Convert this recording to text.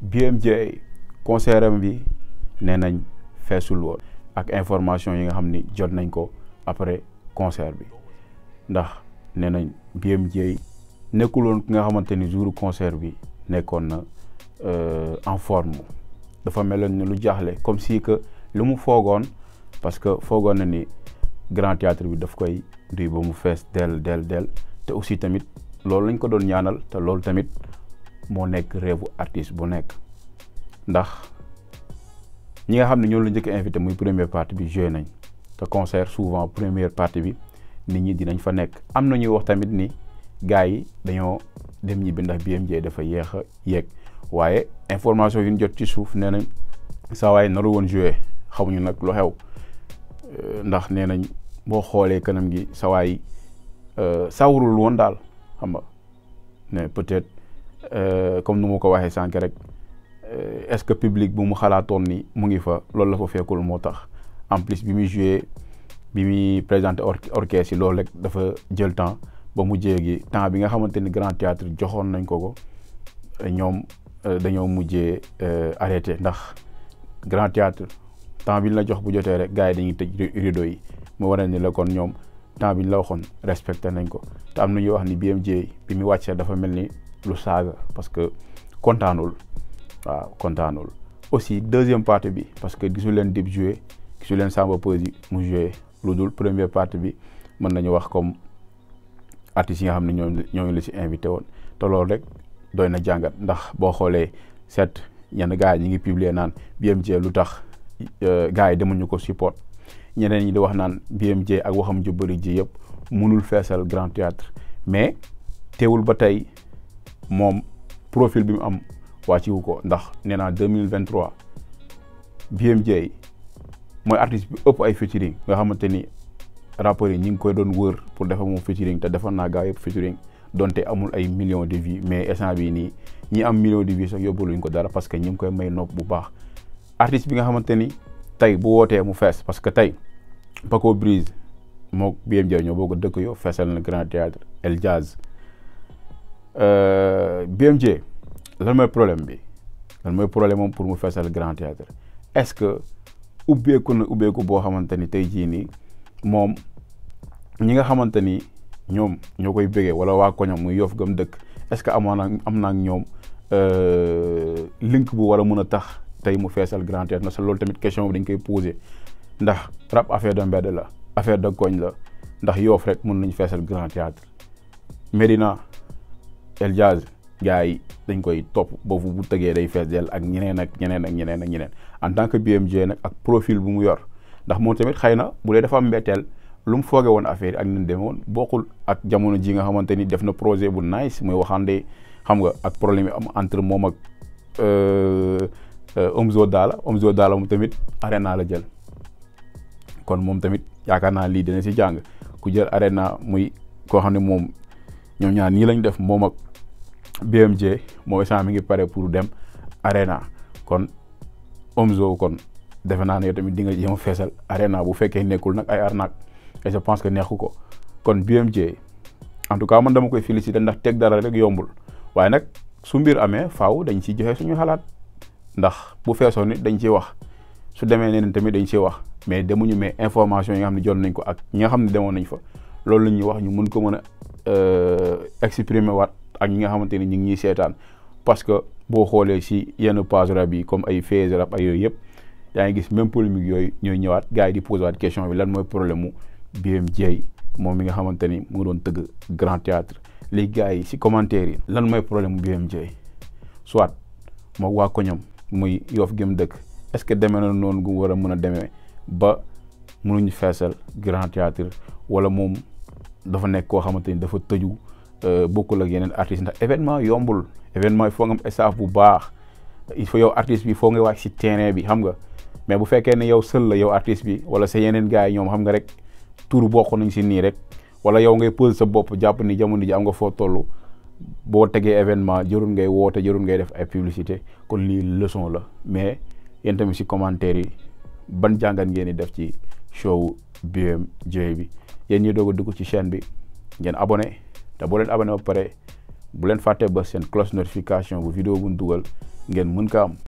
BMJ concert am bi nee nañ feesul woon ak information yi nga xam ni jot nañ ko après concert bi ndax nee nañ BMJ nekkul woon ki nga xamante ni jour concert bi nekkoon na en forme dafa meloon ni lu jaaxle comme si que lu mu foogoon parce que foogoon na ni grand théâtre bi daf koy duy ba mu fees del te aussi tamit loolu lañ ko doon ñaanal te loolu tamit moo nekk rêve artiste bu nekk ndax ñi nga xam ne ñoo la njëkk invité muy première partie bi joué nañ te concert souvent première partie bi nit ñi dinañ fa nekk am na ñuy wax tamit ni gars yi dañoo dem ñibbi ndax BMJ dafa yéex a yegg waaye information yu ñu jot ci suuf nee nañ saa waay naru woon joué xamuñu nag lu xew ndax nee nañ boo xoolee kanam gi saa waay sawarul woon daal xam nga mais peut-être comme nu ma ko waxee sànq rek est-ce que public bu mu xalaatoon ni mu ngi fa loolu la fa fekkul moo tax en plus bi muy joué bi muy présenté orchestre yi loolu rek dafa jël temps ba mu jéegi temps bi nga xamante ni grand théâtre joxoon nañ ko ñoom dañoo mujjee arrêté ndax grand théâtre temps bi ñu la jox bu jotee rek gars yi dañuy tëj rideau yi mu war ni la kon ñoom temps bi ñu la waxoon respecté nañ ko te am na ñuy wax ni BMJ bi mu wàccee dafa mel ni lu saaga parce que kontaanul waaw kontaanul aussi deuxième partie bi parce que gisu leen Dip joué gisu leen Samba Peuzzi mu joué lu dul première partie bi mën nañu wax comme artistes yi nga xam ne ñoo ngi la si invité woon te loolu rek doy na jàngat ndax boo xoolee set ñenn gars yi ñu ngi publier naan BMJ lu tax gars yi demuñu ko support ñeneen ñi di wax naan BMJ ak waxam ju bëri ji yëpp mënul feesal grand théâtre mais teewul ba tey moom profil bi mu am wàcciwu ko ndax nee naa 2023 BMJ mooy artiste bi ëpp ay featuring nga xamante ni rappeurs yi ñi ngi koy doon wër pour defar moom featuring te defar naa gaa yëpp featuring donte amul ay millions de vues mais instant bii nii ñi am millions de vues sax yóbbaluñ ko dara parce que ñi ngi koy may nopp bu baax artiste bi nga xamante ni tey bu wootee mu fees parce que tey Paco Brise moo BMJ ñoo bokk dëkk yo feesal na grand théâtre El Jazz BMJ lan mooy problème bi lan mooy problème moom pour mu feesal grand théâtre est-ce que ubbeeku na ubbeeku boo xamante ni tey jii nii moom ñi nga xamante ni ñoom ñoo koy bëggee wala waa koñam muy Yoff gëm dëkk est-ce que am na ak ñoom link bu war a mën a tax tey mu feesal grand théâtre na loolu tamit question bi dañ koy poser ndax rap affaire de mbedd la affaire de koñ la ndax Yoff rek mën nañ feesal grand théâtre Médina El Jazz gars yi dañ koy topp boobu bu tëgee day fees del ak ñeneen en tant que BMJ nag ak profil bu mu yor ndax moom tamit xëy na bu dee dafa am mbetteel lu mu fooge woon affaire yi ak ni mu demee woon bokkul ak jamono ji nga xamante ni def na projet bu nice muy waxande xam nga ak problème yi am entre moom ak Omzo Dollar moom tamit Arena la jël kon moom tamit yaakaar naa lii dina si jàng ku jël Arena muy koo xam ne moom ñoom ñaar nii lañ def moom ak BMJ mooy saa mi ngi pare pour dem Arena kon Omzo kon defe naa ne yow tamit di nga jéem a feesal Arena bu fekkee nekkul nag ay arnaque et je pense que neexu ko kon BMJ en tout cas man dama koy féliciter ndax teg dara rek yombul waaye nag su mbir amee faaw dañ ciy joxe suñu xalaat ndax bu feesoon nit dañ ciy wax su demee neneen tamit dañ ciy wax mais demuñu mais information yi nga xam ne jot nañ ko ak ñi nga xam ne demoon nañ fa loolu la ñuy wax ñu mën ko mën a exprimer waat ak ñi nga xamante ni ñu ngi ñuy seetaan parce que boo xoolee si yenn page rap yi comme ay phase rap ay yooyu yëpp yaa ngi gis même polémique yooyu ñooy ñëwaat gars yi di poser waat question bi lan mooy problème mu BMJ moom mi nga xamante ni mu ngi doon tëgg grand théâtre léegi gars yi si commentaire yi lan mooy problème mu BMJ soit moo waa koñam muy Yoff gëm dëkk est-ce que demee na noonu gu war a mën a demee ba mënuñu feesal grand théâtre wala moom dafa nekk koo xamante ni dafa tëju bokkul ak yeneen artistes ndax événement yombul événement il faut nga am staff bu baax il faut yow artiste bi foo nga wàcc si terrain bi xam nga mais bu fekkee ne yow seul la yow artiste bi wala sa yeneen gars yi ñoom xam nga rek tur bokk nañ si nii rek wala yow ngay pose sa bopp jàpp ni jamono ji am nga foo toll boo tegee événement jërul ngay woote jërul ngay def ay publicité kon lii leçon la mais yéen tamit si commentaire yi ban jàngat ngeen di def ci show BMJ bi yéen ñi doog a dugg ci chaîne bi ngeen abonné te boo leen abonné ba pare bu leen fàtte ba seen cloche notification bu vidéo bu ñu dugal ngeen mën ko am.